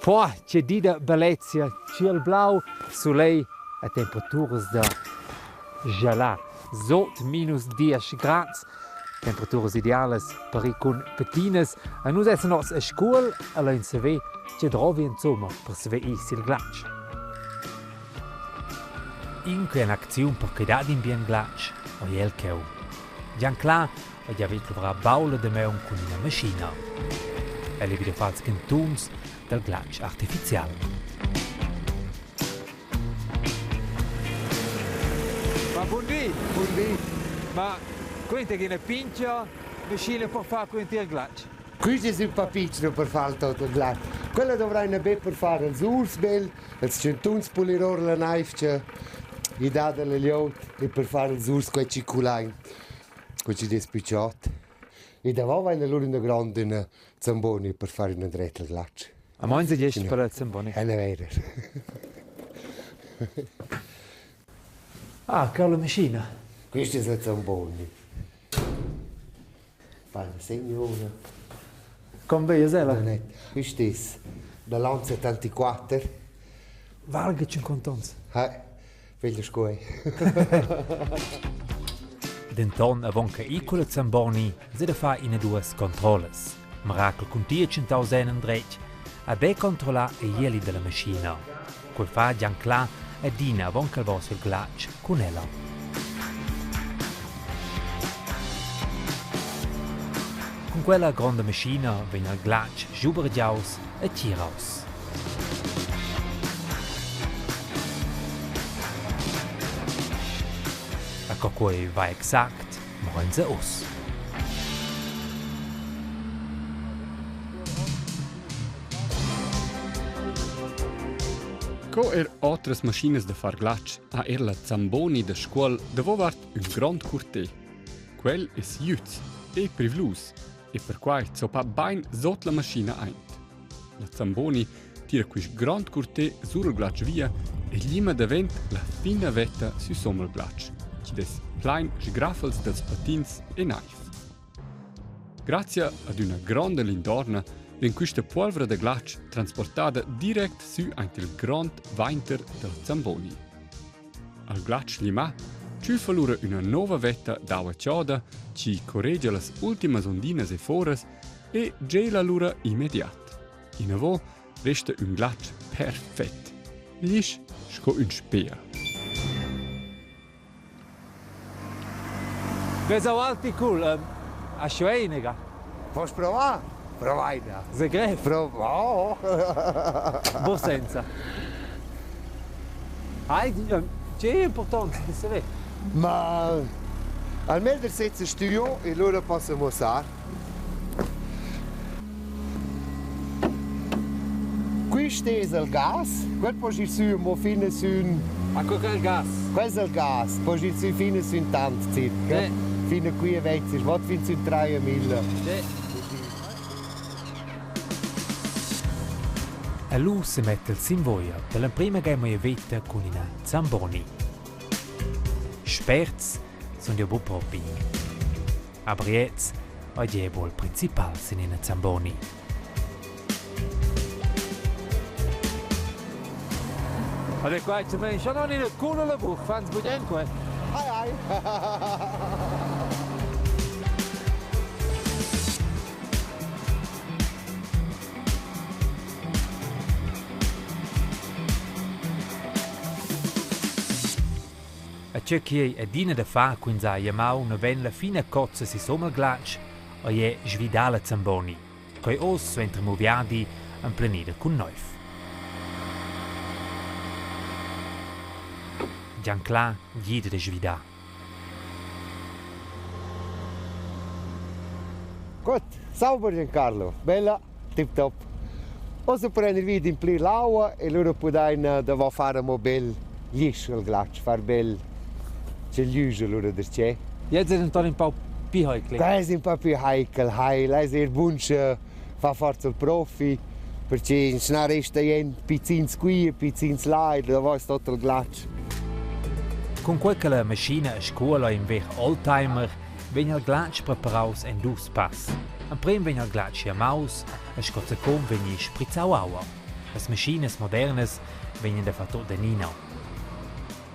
Poi, che di da bellezia, ciel blau, soleil e temperaturas da gelar. Sot minus 10 grads, temperaturas idealas per ir cun petinas. A nus essan oz a Scuol e lein saver tge drovi insomma per saver ir sil glatsch. In che acziun per che dat in bien glatsch, oi el cheu. Gian Cla ha gia vid luvrar baul da maun cun ina maschina. El è vida far cantuns dal glatsch artificial. Ma bun di! Bun di! Ma quinta che ina pincha maschina per far quintar il glatsch? Quist es ün pa pitschna per far tot il glatsch. Quella dovraina be per far ils urs bel, ils chantuns pulir our la naiv cha i dà da la glieud e per far ils urs quai chi culain. Quai chi'd es pü chod. E davo vaina lura üna gronda üna zamboni per far üna dretta al glatsch. A meins è gest per la zamboni. È vera. Ah, che la maschina. Questa es la zamboni. Fa la signura. Come veias ella? Quist es da l'an 74. Varga 50 ons. Ha, veglia sco ei. Denton avon che ir culla Zamboni se da far ina duas controllas. Miracle cun ti tschentaus en endretg, ha be controllar igl ieli dalla maschina. Quei fa Gian Cla adina avon ch'el va sul glatsch cun ella. Cun quella gronda maschina vegn il glatsch schubergiaus e tiraus. A co quei va exact, morenza uss. Co er otras maschinas da far glatsch ha er la Zamboni da Scuol davovart ün grond curté. Quel es jüz e privlus e perquai zoppa bain sot la maschina aint. La Zamboni tira quist grond curté sur il glatsch via e glima davent la fina vetta süsom il glatsch, chi'd es plain sgraffels dals patins e naiv. Grazia ad üna gronda lindorna vegn quista puolvra da glatsch transportada direct sü aint il grond vainter dal Zamboni. Al glatsch limà tschüffa lura üna nouva vetta d'aua choda chi corregia las ultimas ondinas e foras e gela lura immediat. Inavo resta ün glatsch perfet, glisch sco ün spea. Vesa avanti cul a Schweinega. Poss provar? Provaina. Se grev. Prova. Bo senza. Hai, tge è important di saver? Ma almeno der sezza studio e lura possa muossar. Quist es il gas, quel poss ir sü amo fin a sün Ah, co che è il gas? Quel es il gas, poss ir sü fin a sün tant circa. Sì. Fin a qui a vezza, vot fin sün 3000. Sì. E lu semetta el sin voia per l'emprima ga mia veta cun ina Zamboni. Sperts sun jeu buc propi. A Briez ei gie buc il principal sin ina Zamboni. Allora qua c'è me schon non in culo la buch, fans bugen qua. Hi hi. E tgei ch'ei adina da far cun sa jamau naven la fina cozza sisum il glatsch, ei è svidar la Zamboni. Quei oz suenter miu viadi emplenida cun neiv. Gian Cla gida da svidar. Gut, sauber Giancarlo, bella, tip top. Ossa prender vi d'implir l'aua e lura pudain davo far amo bel glisch al glatsch, far bel c'è glüsch allura darcheu. Jetzt è denton in pau più heikel. Quai es ün pa più heikel, hai, l'ais eir bun sche fa forsa il profi, perché in schna resta jent pizzins qui e pizzins là e davo es tot il glatsch. Cun quei che la maschina a scuola in ver oldtimer vegn il glatsch preparaus en dus pass. Emprem vegn il glatsch chiamaus e sco secund vegni sprizzau aua. Las maschinas modernas vegnan da far tut d'enina.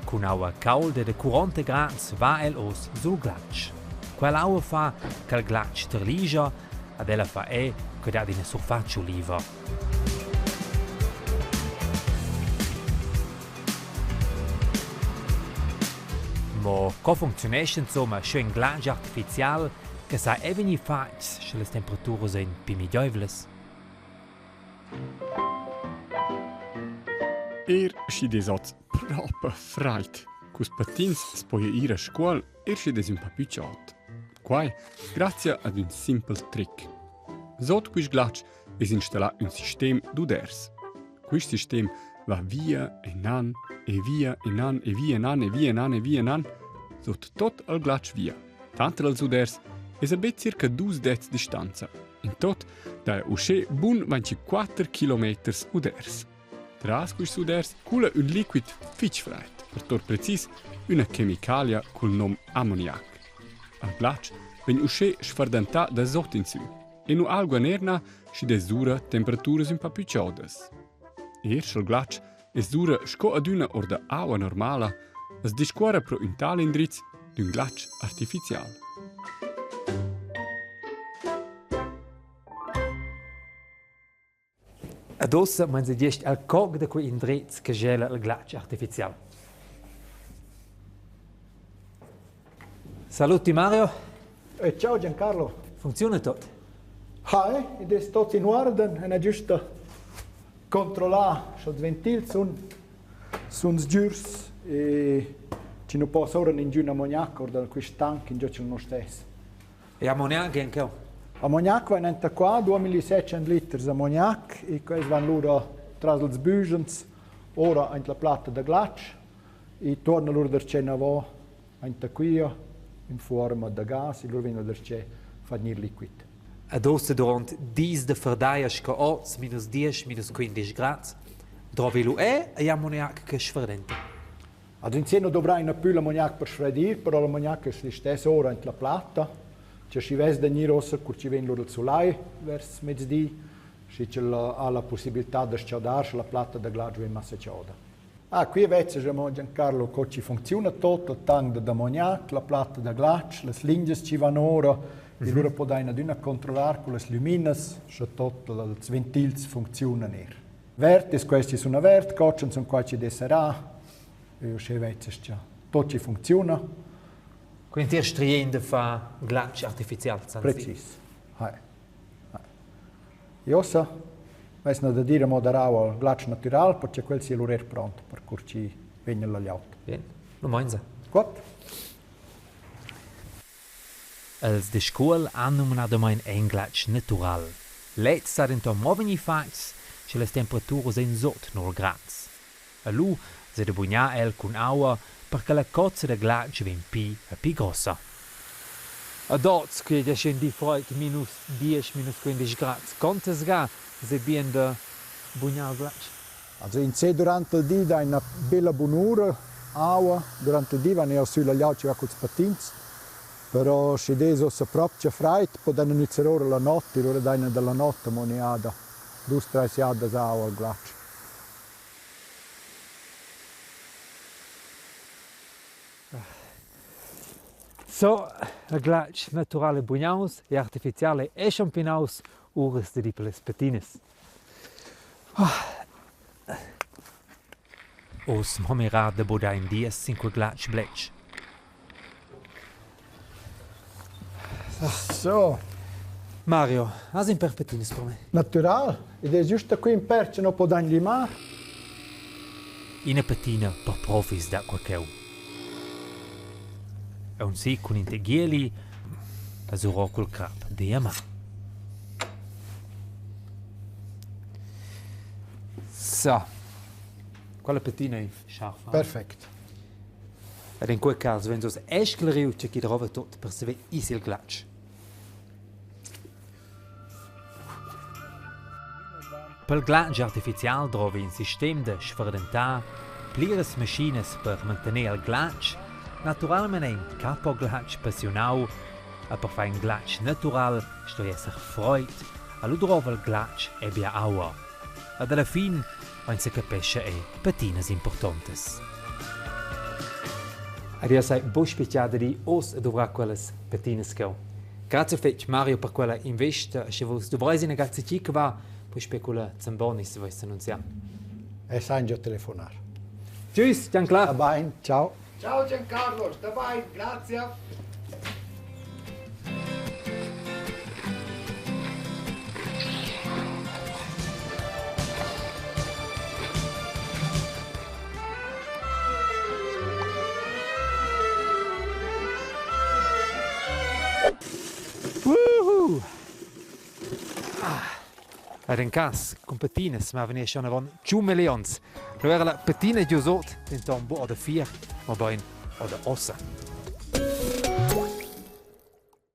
Cun aua caulda da 40 grads va el oz sul glatsch. Quell'aua fa ch'el glatsch terligia ad ella fa è che dat ina surfatscha uliva. Mo co funcziunescha insomma sche in glatsch artificial che sa è vegnì fatgs sche las temperaturas ein pi migeivlas? Er schi des oz propa fraid. Cus patins s'poja ir a scuol er schi des ün pa pü chod. Quai grazia ad ün simpel tric. Sot quist glatsch es installà ün sistem d'uders. Quist sistem va via e nan e via e nan e via e nan e via e nan e via e nan sot tot al glatsch via. Tanter als uders es a be circa dus dets distanza. In tot daja uschè bun 24 kilometers uders. Tras quists uders cula ün liquid fich fraid, per tor precis üna chemicalia cul nom ammoniac. Al glatsch vegn uschè sfardantà da sot insü e nu algua nerna schi dess dura temperaturas ün pa pü chodas. Eir scha'l glatsch es dura sco adüna our da aua normala, as discuorra pro ün tal indriz d'ün glatsch artificial. Ed ussa mein gest el coc da quei indrez che gela il glatsch artificial. Saluti Mario. E ciao Giancarlo. Funziona tot? Hi, id es tot in uorden, ena giusta controllar sch'els ventils sun sun sgürs e chi nu possa ora ningün ammoniac or da quist tanc ingio ch'el nu stess. E ammoniac anche? Ammoniac vain enta qua, 2700 liters ammoniac e quels van lura tras ils büschens ora aint la platta da glatsch e tuorna lura darcheu inavò aint quia in fuorma da gas e lura vegn darcheu fat gnir liquid. Ed ussa duront dis da ferdaia sco oz, minus 10, minus 15 grads, drovi lu è ei ammoniac che sferdenta? Also in sé nu dovraina pü l'ammoniac per sfredir, però l'ammoniac es listess ora int la platta. Cioè schi vess da gnir uossa cur chi vegn lura il sulai vers mezdi, schi ch'el ha la pussibiltà da s-chaldar, scha la platta da glatsch vain massa choda. Ah, qui vezzas amo Giancarlo co chi funcziuna tot, il tanc d'ammoniac, la platta da glatsch, las lingias chi van ora e lura podain adüna controllar cullas lüminas, scha tot ils ventils funcziunan eir. Verd es questi sun avert, cotschen sun quai chi desserà. E uschè vezzast cha tot chi funcziuna. Quindi ti strien da far glatsch artificial. Precis. Hai. E uossa vess na da dir amo darau al glatsch natüral, perche quel sia lura eir pront per cur chi vegna la glieud. Bien, nu mainsa. Gut. Els da Scuol han numnadamein in glatsch natural. Lez sa denton mo vegnir fatgs, sche las temperaturas ein sut null grads. E lu sedebugnar el cun aua per che la cozza da glatsch vegn pli e pli grossa. Ad oz quei ei in di freid minus diesch, minus quindesch grads. Contas ga sebien da bugnar il glatsch? Also in sé durant il di dà üna bella bunura aua. Durant il di van eir sü la glieud chi va culs patins. Però schi dess uossa propcha fraid, podaina gnüzzer oura la not e lura daina da la not amo ün'eada, duos, trais jadas aua al glatsch. So, il glatsch natural e bugnaus e artificial e champinaus uras da di per las patinas. Oz mo mirar da budar in dies sin quei glatsch bletsch. So. Mario, has in per patinas per me? Natural, ed es giusta qui in per che no podain limar. Ina patina per profis da qua cheu. Aunc si cun in tegieli a suror cul crap diamant. So, quella patina ei scharfa. Perfect. Ed in quei cas vegn oz esclariu tgei che drova tut per saver ir sil glatsch. Pel glatsch artificial drovi in sistem da sferdentar, pliras maschinas per mantener il glatsch, naturalmein in capoglatsch passiunau e per far in glatsch natural stoi esser freud, allu drova il glatsch e bia aua. Ad alla fin ein secapescha ei patinas importantas. Ed jeu sai buc spitgar da dir oz a duvrar quellas patinas cheu. Grazie fetg Mario per quella investa. Sche vus duvreis ina gazza chi che va, puspei culla Zamboni se veis annunziar. E san già telefonar. Tschüss, Giancla. Va bain, ciao. Ciao Giancarlo, sta bain, grazie. Woohoo! Ah. Ed en cas cun patinas mavan ei schon avon tschun millions. Lu era la patina giu sut, denton buc da fier, mobein da ossa.